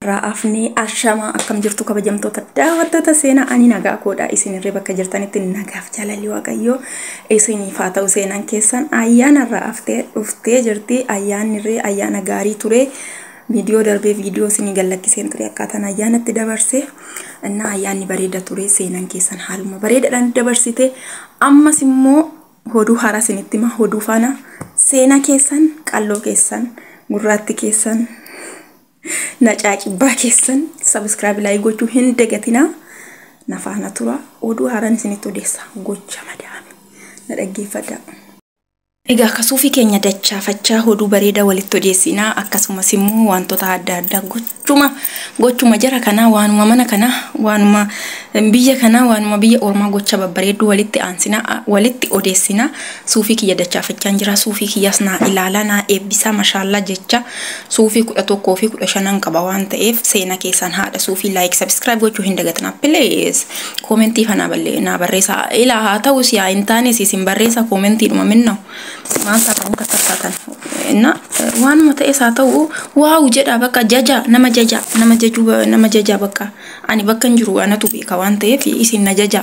Ayyaanarraa afnee ashamaa akkam jirtu kabajamtoota daawwattoota seenaa ani nagaa koodha isinirree bakka jirtanitti nagaaf jaalalli waaqayyoo isiniif haa ta'u seenaan keessan ayyaanarraa aftee dhuftee jirti ayyaannirree ayyaana gaarii ture viidiyoo darbee viidiyoo isinii gallakkiseen ture akkaataan ayyaanatti dabarse innaa ayyaanni bareeda ture seenaan keessan haaluma bareedaadhaan dabarsite ammas immoo hoduu haaraa isinitti hima hoduu faana seenaa keessan qalloo keessan gurraatti keessan nacaacibbaa keessan subscribe like gochuu hin dagatinaa na faana tura oduu haaraan isinitti odeessa gocha madaame na dhaggeeffadhaa. Egaa akkasuufii keenya dachaafachaa oduu bareedaa walitti odeessinaa akkasumas immoo wantoota adda addaa gochuma gochuma jara kanaa waanuma mana kanaa waanuma biyya kanaa waanuma biyya ormaa gocha babbareedduu walitti aansinaa walitti odeessinaa suufii kiyya dachaafachaan jira suufii kiyyas naa ilaalaa naa eebbisaa mashaallaa jecha suufii 11 fi 15 qaba waan ta'eef seena keessan haadha suufii like subscribe gochuu hin dagatinaa please koomentii fanaa ballee naa barreessaa ilaa haa ta'us yaa hin taane isin barreessa koomentiidhuma minna maal taatan takka na waanuma ta'es haa ta'u waawu jedha bakka jaja nama jaja nama jajuu nama jaja bakka ani bakka hin jiru anatu beeka waan ta'eef isin na jaja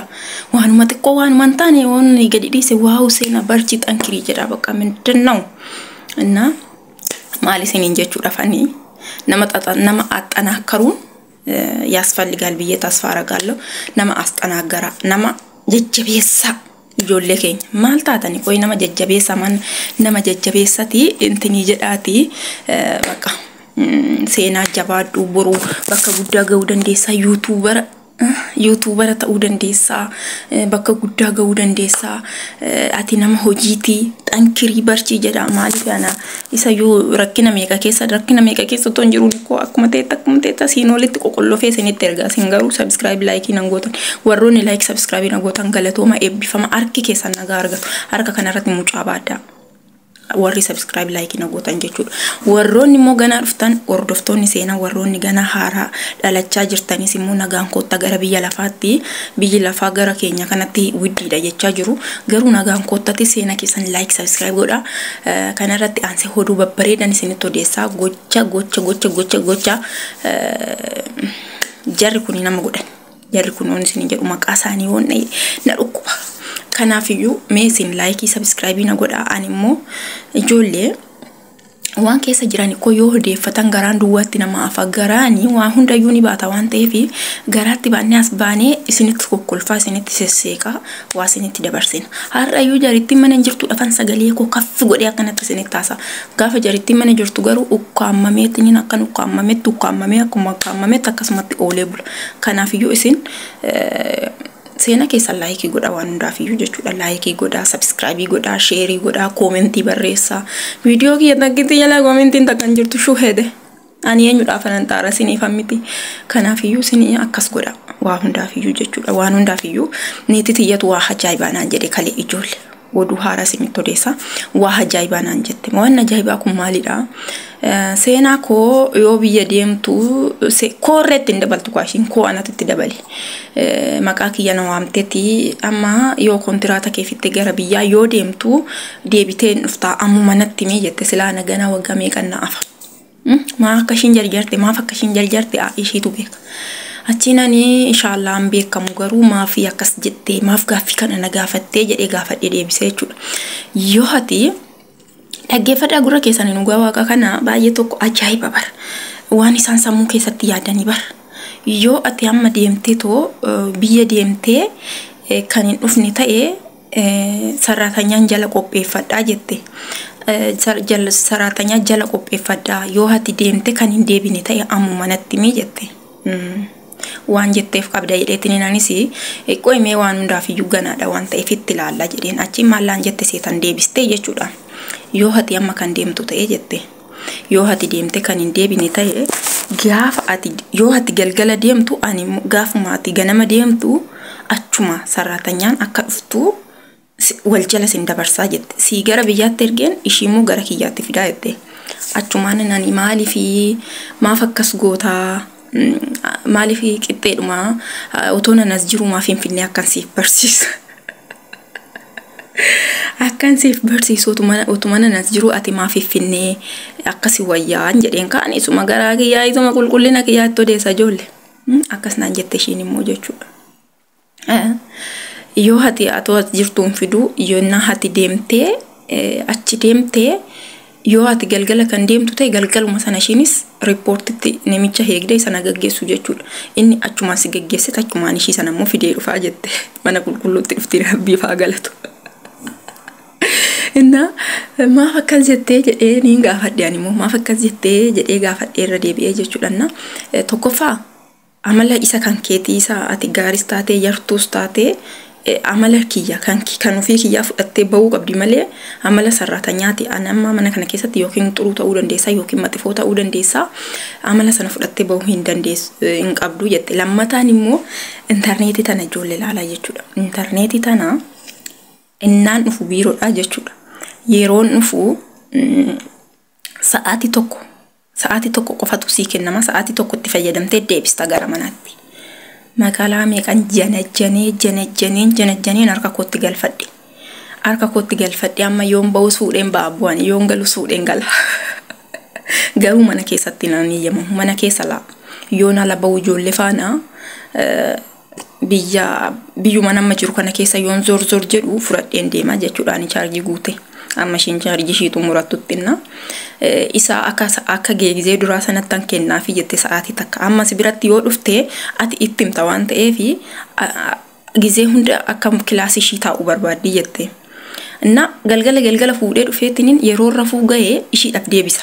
waanuma xiqqoo waanuma hin taane waan gadi dhiise waawu seena barchi xankirii jedha bakka mindinnaw እና maal isiniin jechuudhaaf ani nama nama axxanaakkaruun ያስፈልጋል ብዬ ተስፋ አረጋለሁ። nama አስጠናገራ nama jajjabeessaa ijoollee keenya maal taatani qoy nama jajjabeessa man nama jajjabeessati intinii jedhaati bakka seenaa jabaadhu boru bakka guddaa ga'uu dandeessaa yuutuubara yuutuubara ta'uu dandeessaa bakka guddaa ga'uu dandeessaa ati nama hojiitii xankirii barchii jedha maaliif ana isayyuu rakkina meeqa keessa rakkina meeqa keessa otoo hin jiruun koo akkuma ta'etti akkuma ta'etti asiin olitti qoqollofee isinitti ergaa isin garuu subscribe like nan gootan warroonni like subscribe nan gootan galatooma eebbifama harki keessan nagaa argatu harka kanarratti mucaa baaddaa warri subscribe like na gootan jechuudha. Warroonni immoo ganaa dhuftan hordoftoonni seenaa warroonni ganaa haaraa dhalachaa jirtanis immoo nagaan koottaa gara biyya lafaatti biyyi lafaa gara keenya kanatti widdiidha jechaa jiru. Garuu nagaan koottatti seenaa keessan like subscribe godha. Kanarratti aansee hoduu babbareedan isinitti odeessaa gocha gocha gocha gocha gocha jarri kun nama godhan. Jarri kun waan isin jedhu maqaa isaanii waan na dhukkuba. Kanaafiyyuu mee isin laayikii sabskraayibii na godhaa ani immoo ijoollee waan keessa jiran koo yoo odeeffatan garaan duwwaatti nama hafa garaani waan hundayyuu ni baata waan ta'eef garaatti baannee as baanee isinitti kokkolfaa isinitti sesseeqaa waa isinitti dabarsina. Har'ayyuu jarittiin mana jirtu dhafan sagalee koo kaffi godhee akkanatti isinitti taasa. Gaafa jarittiin mana jirtu garuu ukkaammameetiin akkan ukkaammametti ukkaamamee akkuma ukkaammametti akkasumatti oolee bula. Kanaafiyyuu isin seena keessan laayikii godhaa waan hundaafiyyuu jechuudha. Laayikii godhaa, sabskraayibii godhaa, sheerii godhaa, koomentii barreessaa. Viidiyoo kiyya takkitti jalaa koomentiin takkan jirtu shuheede. Ani eenyudhaaf anan xaara isiniif miti. Kanaafiyyuu isin akkas godha waa hundaafiyyuu jechuudha. Waan hundaafiyyuu niitii tiyyatu waa ajaa'ibaa naan jedhe kalee ijoollee. Oduu haaraa isinitti odeessa. Waa ajaa'ibaa naan jette. Waan ajaa'ibaa kun maalidha? Seenaa koo yoo biyya deemtu koorreetti hin dabaltu kwaashiin koo anatu itti dabale. Maqaa kiyya na waamteeti amma yoo kontiraata kee fitte gara biyyaa yoo deemtu deebitee hin dhuftaa ammuma natti mee jette silaa na ganaa waggaa meeqan na afa. Maa akka ishiin jarjarte maaf akka ishiin jarjarte ishiitu beeka. Achiin ani inshaallah hin beekamu garuu maaf akkas jettee maaf gaaffii kana na gaafattee jedhee gaafadhee deebisee jechuudha. Yoo ati dhaggeeffadhaa gurra keessan dhugaa waaqa kana baay'ee tokko ajaa'iba bara. Waan isaan sammuu keessatti yaadanii bara. Yoo ati amma deemtee too biyya deemtee kan hin dhufne ta'e sarraatanyaan jala qopheeffadhaa jette. Sarraatanyaa jala qopheeffadhaa yoo ati deemte kan hin deebine ta'e ammuma natti mii jette. Waan jetteef qabda jedheetiin anis qo'imee waan hundaaf iyyuu ganaadha waan ta'eef itti ilaalla jedheen achi maallaan jette seetan deebistee jechuudha. Yoo ati amma kan deemtu ta'e jette. Yoo ati deemte kan hin deebine ta'e gaafa ati yoo ati galgala deemtu ani gaafuma ati ganama deemtu achuma sarraatanyaan akka dhuftu wal jala sin dabarsaa jette. Sii gara biyyaatti ergeen ishii immoo gara kiyyaatti fidaa jette. Achumaan nani maaliif maaf akkas gootaa maaliif qixxeedhuma otoo nan as jiru maaf Finfinnee akkan siif barsiisa. Akkan siif barsiisu utuma nanas jiru ati maaf finfinnee akkasi wayyaan jedheen kaan isuma garaa kiyyaa isuma qulqullina kiyyaa itti odeessa ijoollee. Akkas naan jette ishiin immoo jechuudha. Yoo ati atoo as jirtuun fiduu yoonnaa ati deemtee achi deemtee yoo ati galgala kan deemtu ta'e galgaluma sana ishiinis riippoortitti namicha heegdee sana gaggeessu jechuudha. Inni achumaan si gaggeessite achumaan ishii sana immoo fidee dhufaa jette mana qulqulluutti dhufti rabbii faa galatu. Innaa maaf akkas jettee jedhee niin gaafadhe ani immoo maaf akkas jettee jedhee gaafadhee irra deebi'ee jechuudha. Innaa tokkoffaa amala isa kan keetii isa ati gaaris taatee yartuus taatee amala kiyya kan ofii kiyyaa fudhattee bahuu qabdi malee amala sarraatanyaati. Ani amma mana kana keessatti yookiin xuruu ta'uu dandeessaa yookiin maxifoo ta'uu dandeessaa amala sana fudhattee bahuu hin dandeessu hin qabdu jette. Lammataan immoo intarneetii tana ijoollee ilaalaa jechuudha. Intarneetii tana innaan dhufu biiroodha jechuudha. Yeroon dhufu sa'aatii tokko qofatu sii kennama sa'aatii tokkotti fayyadamtee deebista gara manaatti. Magaalaa meeqan janajjanee janajjaneen janajjaneen harka kootti galfadhe. Harka kootti galfadhe amma yoon ba'us fuudheen ba'a bu'an yoon galus fuudheen gala. Garuu mana keessatti naan eeyyamamu mana keessa laa. Yoon ala ba'u ijoollee faana biyya biyyuma nama jiru kana keessa yoon zor zor jedhu fudhadheen deema jechuudhaan chaarjii guute. Amma ishiin chaarjii ishii xumurattutti isa akka geegizee duraa sanattan kennaafi jette sa'aatii takka. Amma si biratti yoo dhufte ati itti himta waan ta'eef gizee hunda akka kilaasii ishii taa'u barbaaddi jette. Na galgala galgala fuudhee dhufeetiniin yeroo rafuu ga'ee ishiidhaaf deebisa.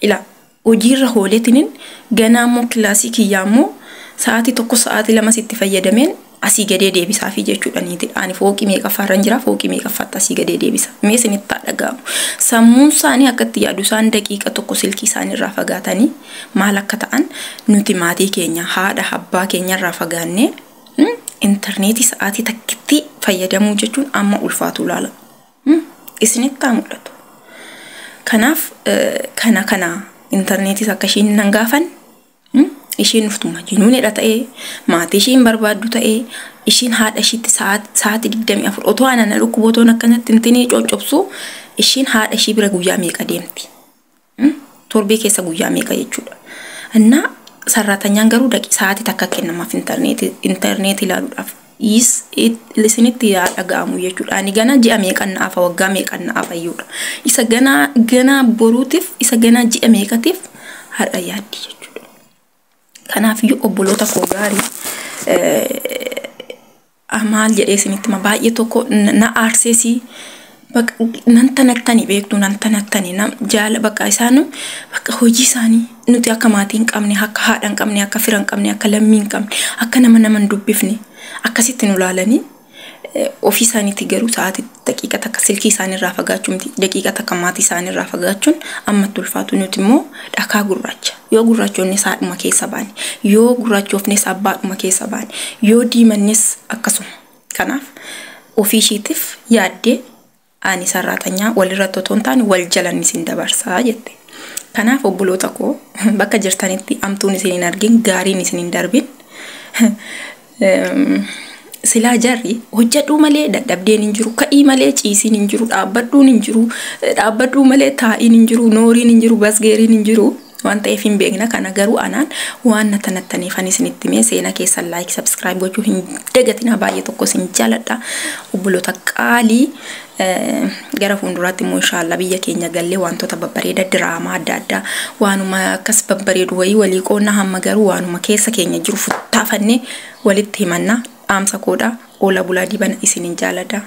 Ila hojiirra hooleetiniin ganaa immoo kilaasii kiyyaa immoo sa'aatii 1 sa'aatii 2 sitti fayyadameen asii gadee deebisaafi jechuudha niiti. Ani fooqii meeqaffaarra jira fooqii meeqaffaatti asii gadee deebisa. Mee isinitti haa dhaga'amu. Sammuun isaanii akka itti yaadu isaan daqiiqa tokko silkii isaanii irraa fagaatanii maal akka ta'an nuti maatii keenya haadha abbaa keenya irraa fagaannee intarneetii sa'aatii takkitti fayyadamuu jechuun amma ulfaatu ilaala. Isinitti haa mul'atu. Kanaaf kana intarneetiis akka ishiin nan gaafan ishiin dhuftuma jinuunidha ta'ee maatii ishiin barbaaddu ta'ee ishiin haadha ishiitti sa'aatii 24 otoo aanan dhukkuba otoon akkanatti intinii coccobsu ishiin haadha ishii bira guyyaa meeqa deemti? Torbee keessa guyyaa meeqa jechuudha. Innaa sarraatanyaan garuu sa'aatii takka kennamaaf intarneetii ilaaluudhaaf. Isinitti yaa dhaga'amu jechuudha. Ani gana ji'a meeqan na'afa waggaa meeqan na'afa iyyuudha. Isa ganaa ganaa boruutiif isa ganaa ji'a meeqatiif har'a yaaddi jechuudha. Kanaafiyyuu obboloota koo gaarii maal jedhee isinitti hima baay'ee tokko na aarseesii nan tanattani beektu nan tanattani jaala bakka isaan bakka hojii isaanii nuti akka maatii hin qabne akka haadha hin qabne akka fira hin qabne akka lammii hin qabne akka nama nama hin dubbifne akkasitti nu laalanii ofii isaaniitti garuu sa'aatii daqiiqa takka silkii isaanii irraa fagaachuu miti daqiiqa takka maatii isaanii irraa fagaachuun ammatti ulfaatu nuti immoo dhakaa gurraacha yoo gurraachoonnis haadhuma keessa baane yoo gurraachoofnes abbaadhuma keessa baane yoo diimannes akkasuma kanaaf ofii ishiitiif yaaddee ani sarraatanyaa walirratti otoo hin taane wal jalan isin dabarsaa jette. Kanaaf obboloota koo bakka jirtanitti amtuun isin hin argin gaariin isin hin darbin. Silaa jarri hojjedhuu malee dadhabdeen hin jiru ka'ii malee ciisiin hin jiru dhaabbadhuun hin jiru dhaabbadhuu malee taa'iin hin jiru nooriin hin jiru basgeeriin hin jiru waan ta'eef hin beekna kana garuu anaan waan na tanattaniif ani isinitti mee seenaa keessan like subscribe gochuu hin dagatinaa baay'ee tokko isin jaaladha obboloota qaalii gara fuulduraatti immoo inshaalla biyya keenya gallee wantoota babbareeda diraamaa adda addaa waanuma akkas babbareedu wayii walii qoonna hamma garuu waanuma keessa keenya jiru futtaafannee walitti himanna dhaamsa koodha oola bulaa dibana isinin jaaladha.